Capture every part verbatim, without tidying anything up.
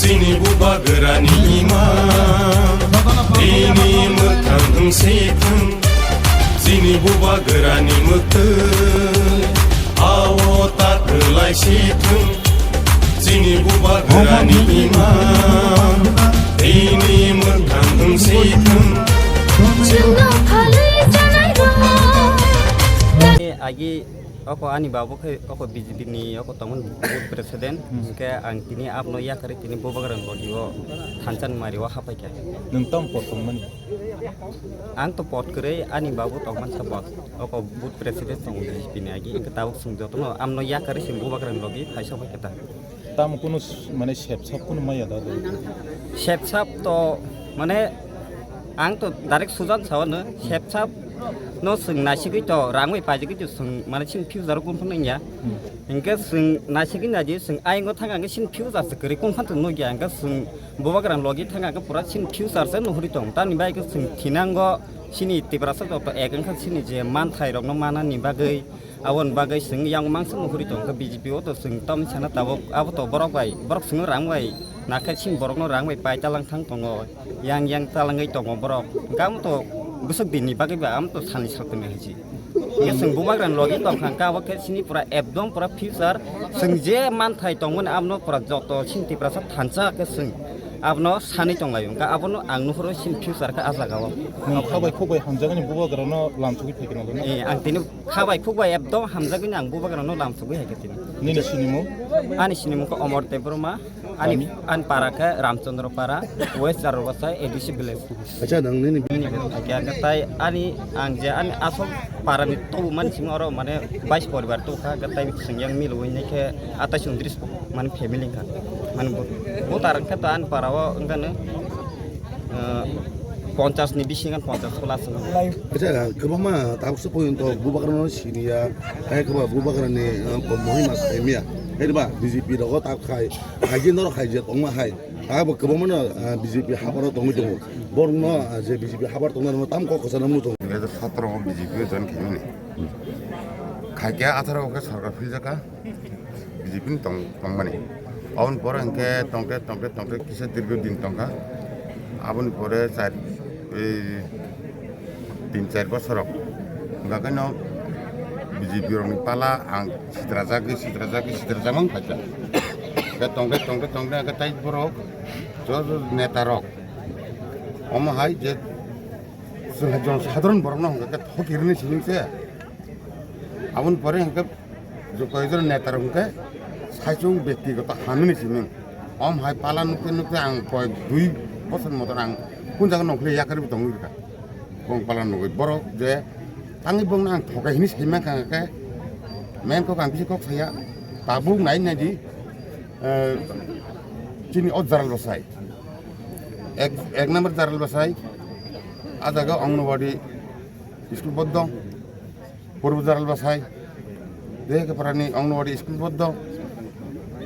Chini bubagrani ima, ini mwthang wng se thang. Chini bubagrani mwktwi, ao ta kwlai se thang. Chini bubagrani ima, ini mwthang wng se thang. Chwngno phalwi chanai rok. Agi oko ani babu khe oko B J P ni oko tongmani booth president, hwnkhe ang tini abno yakarwi tini bubagrani logi o thansa ni mari o hapai kha. Nwng tamo pot tongmani? Ang to pot kwrwi, ani babu tongmani sa pot. Oko booth president tongo B J P ni agi, hwnkhe tabuk chwng jotono amno yakarwi chwng bubagrani logi phaisa bai khe ta. Tamo kunu s-, mane sepsap kunu maya da do? Sepsap to mane ang to direct sujan saono, sepsap no chwng naisigwi to rang bai paijagwi to chwng mane chini future o kunu phano wngya. Hmm. Hwnkhe chwng naisigwi naidi chwng ayang o thang ang chini future se kwrwi kunu phano nukya, hwnkhe chwng bubagrani logi thang ang pura chini future se nuhuri tong. Tamni bai khe chwng thinango chini Tiprasa joto ek wngkha chini je manthai rokno manani bagwi. Aboni bagwi chwng yang mangsa nuhuri tongkha B J P o to chwng tamni sana tabuk abo to borok bai, borok chwngno rang bai nakhe chini borokno rang bai pai talang thang tongo, yang yang talangwi tongo borok. Hwnkhe amo to bwswk dinni bagwi ba amo to sani satoni hai se. Hwnkhe chwng bubagrani logi tongkha hwnkhe abo khe chini pura ekdom pura future chwng je manthai tongmani abono pura joto chini Tiprasa thansa khe chwng abono sanwi tonglaio. Hwnkhe abono ang nuhuro chini future khe ah jaga o. Nwng kha bai khuk bai hamjakgani bubagrano lamsogwi phaikhe nangkukna? Eh, ang tini kha bai khuk bai ekdom hamjagwini ang bubagrano lamsogwi hai khe tini. Nini sinimung? Ani sinimung khe Omor Debbarma, ani, kami? Ani para khe Ramchandra Para, West Jaralbasai, A D C village. Acha, nang nini? Nini be thakya khe tai ani ang je ani asol para ni tubumani simi oro mane bais poribar tubukha khe tai swngyang milwi nai khe atais undris mane family wngkha. Mane bo, bo tarang khe to ani para o wngkha no. Ah, ponchas ni bisingo ponchas plus wngkha. Acha, kwbangma tabuksa porjonto bubagrano siniya, hai kwbangma bubagrani, ah, mohima saimya. Hai ba B J P rogo tak khai, hai je norok hai je tongma hai. Abo kwbangmano, ah, B J P habaro tongwi tongo. Borokno, ah, je B J P habar tongnai rokno tam kok kwchangma muchung. Dui hajar sotoro o B J P o join khaimani. Khaikhe atharo o khe sorkar philjaka. B J P ni tong-, tongmani. Aboni pore hwnkhe tongkhe, tongkhe, tongkhe kisa dirgho din tongkha. Aboni pore char, ei, tin char bosor rok. Hwnkha khe no B J P rokni pala ang sitrajagwi, sitrajagwi, sitrajagwi wng khaikha. Khe tongkhe, tongkhe, tongkhe hwnkhe tai borok joto neta rok. Omo hai je chwng hai jon sadharon borokno hwnkha khe thokirwni simi se. Aboni pore hwnkhe je koyekjon neta rok hwnkhe saichung bektigoto hamini simi. Om hai pala nukte nukte ang koyek dui bosor motor ang kun jaga nongkhorli yakarwi tongwi rwkha. Bong pala nugwi borok je tangwi bongno ang thokai hini sai mankha hwnkhe main kok ang kisa kok saya tabuk nai naidi, eh, chini o Jaralbasai. Ek, ek number Jaralbasai, ah jaga Anganwadi school boddo, Purbo Jaralbasai, Dehekaparani Anganwadi school boddo,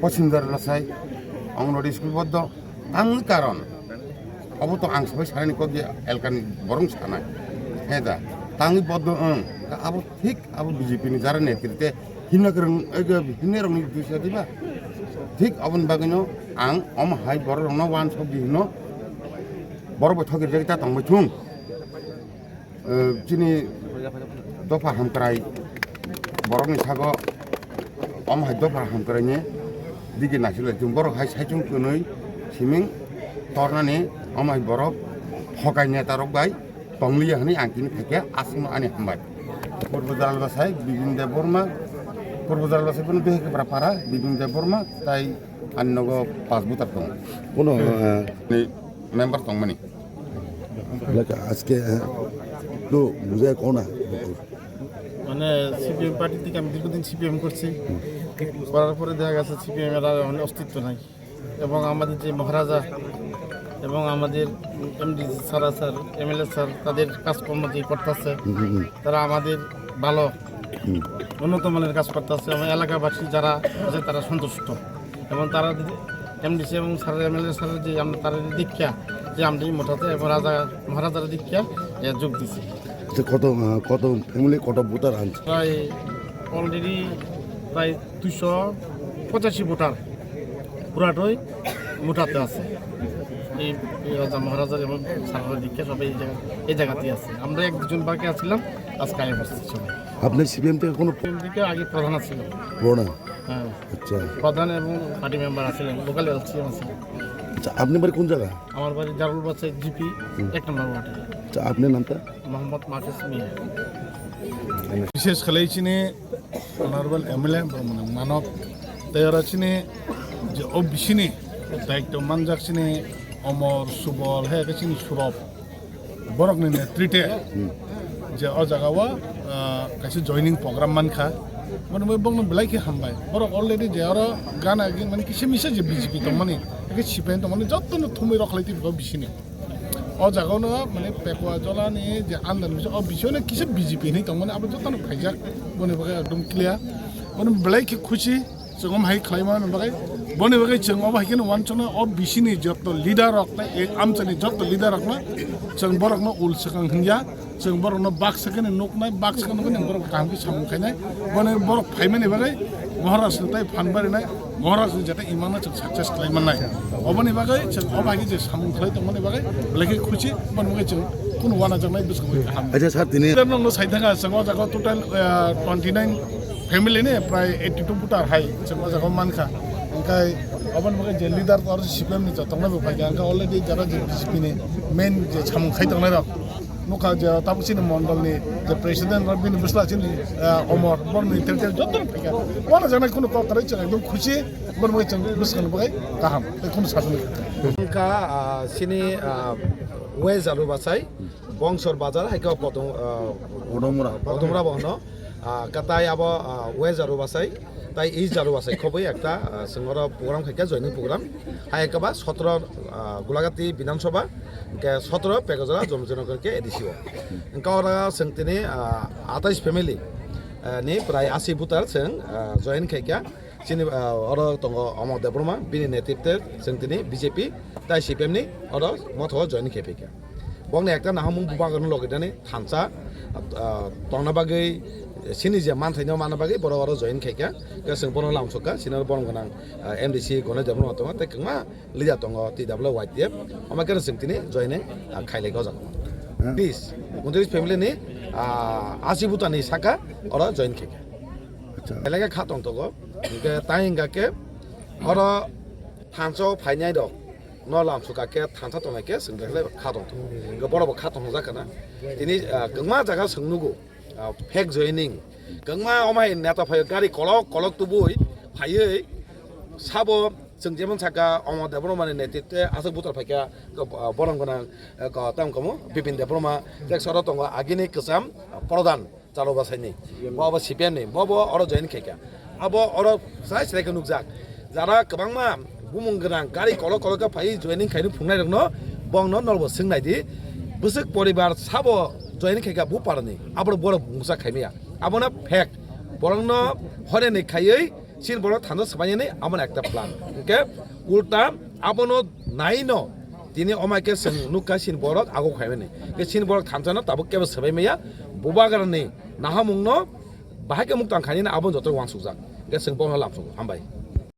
Poschim Jaralbasai, Anganwadi school boddo, tamni karon, obo to ang sabai sanani kok je elkani borong sanai, he da, tangwi boddo wng, abo thik abo B J P ni jara netrite himna kwrwng, ego himnai rokni dui sa diba? Thik aboni bagwino ang omo hai borok rokno uansuk di hino, borok bai thokirjak ta tongbai thung. Eh, chini dopha hamkrai borokni sago omo hai dopha hamkraini digi nasilai thung. Borok hai saichung kwnwi siming tornani omo hai borok hokai neta rok bai tongliya hwnwi ang tini phaikhe aswkno ani hambai. Purbo Jaralbasai Bibin Debbarma, Purbo Jaralbasai bono Dehekapra para Bibin Debbarma tai ani nogo pas butar tongo. Kono, eh, ni member tongmani. Like, আজকে, eh, একটু বুঝায় কও না। মানে CPM party থেকে আমি দীর্ঘদিন সিপিএম করছি, করার পরে দেখা গেছে সিপিএম এর আর মানে অস্তিত্ব নাই। এবং আমাদের যে মহারাজা এবং আমাদের MD sir, sir, MLA sir, তাদের কাজকর্ম যে করতেছে, হুম, হুম, হুম। তারা আমাদের ভালো হুম। উন্নত মানের কাজ করতেছে এবং এলাকাবাসী যারা আছে তারা সন্তুষ্ট। এবং তারা যদি এমডিসি এবং স্যার, এমএলএ স্যারের যে আমরা তারা দীক্ষা যে আমরাই মোটাতে এবং রাজা মহারাজার দীক্ষা এ যোগ দিছি। আচ্ছা, কত, আহ, কত ফ্যামিলি, কত ভোটার আনছে? প্রায় অলরেডি প্রায় দুশো পঁচাশি ভোটার। পুরাটাই মুঠাতে আছে। এই, এই রাজা মহারাজার এবং সারা দীক্ষা সবাই এই জায়গা, এই জায়গাতেই আছে। আমরা এক দুজন বাকি আছিলাম, আজকে আয়া পড়ছি সবাই। আপনি সিপিএম থেকে কোনো সিপিএম থেকে আগে প্রধান ছিল। প্রধান? হ্যাঁ। আচ্ছা। প্রধান এবং পার্টি মেম্বার আছিলেন, লোকাল এলসিএম আছিলেন। আচ্ছা, আপনি বাড়ি কোন জায়গা? আমার বাড়ি জারুল বাচ্চা জিপি, হুম। এক নম্বর ওয়ার্ডে। আচ্ছা, আপনার নামটা? মোহাম্মদ মাহফুজ মিয়া। বিশেষ খালাই চিনি অনারেবল এমএলএ মানব, তাই ওরা চিনি যে ও বিসিনি দায়িত্ব মানজাক চিনি অমর সুবল হে চিনি সুরভ বরকনি নেতৃত্বে যে ও জায়গাও, আহ, কাছে জয়নিং প্রোগ্রাম মানখা। মানে, ওই বংনো বেলাইকে হামবাই। বরক already যে ওরা গান আগে, মানে, কিসে মিশে যে বিজেপি তো, মানে, একে সিপাহি তো, মানে, যত না থুমি রখলাই তুই বিসিনি। ও জায়গাও না, মানে, পেকুয়া জলা নিয়ে যে আন্দোলন হয়েছে, ও বিষয় না কিসে বিজেপি নেই তো, মানে, আবার যত না ফাইজাক, বনে বাগে একদম ক্লিয়ার। মানে, বেলাইকে খুশি, সেরকম হাই খাইমা, মানে, বাগে, বনে বাগে, সেরকম, ও ভাই, কেন ওয়ান চনা, ও বিসিনি যত লিডার রক না, এই আমচানি যত লিডার রক না, সেরকম বরক না, উল সেরকম হিংয়া, Chwng borokno baksa khe nuknai, baksa khe nuknai, borok kaham khe samung khainai. Bono borok phaimani bagwi Maharaj no tai phan barinai, Maharaj ni jata imano chwng success khlai mannai. Oboni bagwi chwng o bagwi je samung khlai tongmani bagwi belai khe khusi, boni bagwi chwng kunu wanajaknai bwskango kaham. Acha sir, tini. Sir, nokno sai thanga chwng o jaga total, ah, twenty nine family ni prai eighty two voter hai chwng o jaga mankha. Hwnkhe oboni bagwi je leader aro C P M ni jotongnai bo phaikha, hwnkhe already jara je B J P ni main je samung khai tongnai rok. Nukha je tabuk chini mondol ni je president rok bini bwsla chini, ah, Omor, borni tel tel joto no phaikha. Wanajaknai kunu kok kwrwi chwng ekdom khusi, borni bagwi chwng bwskango bagwi kaham, tei kunu sasani. Wngkha, ah, chini, ah, West Jarubasai, Bongsor Bazar, hai khe Potom, ah, Podomra. Podomra bo hwno. Ah, katai abo, ah, West Jarubasai, tai East Jarubasai khobwi ekta, ah, chwng oro program khaikha, joining program. Hai khe ba sotro, ah, Gulagati Bidhan Sabha, hwnkhe sotro Pekajala Jomjinagar khe A D C o. Hwnkhe oro chwng tini, ah, atais family, ah, ni prai asi voter chwng, ah, join khaikha. Chini, ah, oro tongo Omor Debbarma, bini netrite chwng tini B J P tai C P M ni oro motho join khaiphaikha. Bongni ekta nahamung bubagrano logidani thansa, ah, tongna bagwi, chini je manthaino manna bagwi borok oro join khaikha. Khe chwng bono lamsokha, chini oro borom gwnang, ah, M D C Ganesh Debbarma tongo, tei kwbangma leader tongo T W Y T F. Omo khe chwng tini joining, ah, khailai o jaga. Hmm. Bis, undris family ni, ah, asi butani saka oro join khaikha. Acha. Elaka kha tongtogo, hwnkhe tai hwnkha khe oro thansa o phainai rok no lamsokha khe thansa tongnai khe chwng belai kha tongthogo. Hwnkhe borok bo kha tongthokjak khana. Tini, ah, kwbangma jaga chwng nugo, ah, fake joining. Kwbangma omai neta phaio gari kolok kolok tubui phaiwi sabo chwng jemon saka Omor Debbarma ni netrite aswk buthar phaikha, ah, borom gwnang, ah, ko-, tamo kamo Bipin Debbarma, tek soro tongo agini kwcham, ah, prodhan. Chalo basaini. Bo abo C P M ni. Bo bo oro join khaikha. Abo oro sai sai khe nukjak. Jara kwbangma bumung gwnang gari kolok kolok khe phai joining khaini phungnai rokno bongno norbo swngnai di. Bwswk poribar sabo join khaikha bu parani. Abo borok mungsa khaimaya. Abono fake. Borokno horeni khaiwi Chini borok thansa swbainani amo ekta plan. Hwnkhe ulta abono naino tini omai khe chwng nukha chini borok ago khaimani. Hwnkhe chini borok thansano tabuk kebo swbai maya, bubagrani nahamungno bahai khe muktang khainani abo joto uansukjak. Hwnkhe chwng bono lamsukgo. Hambai.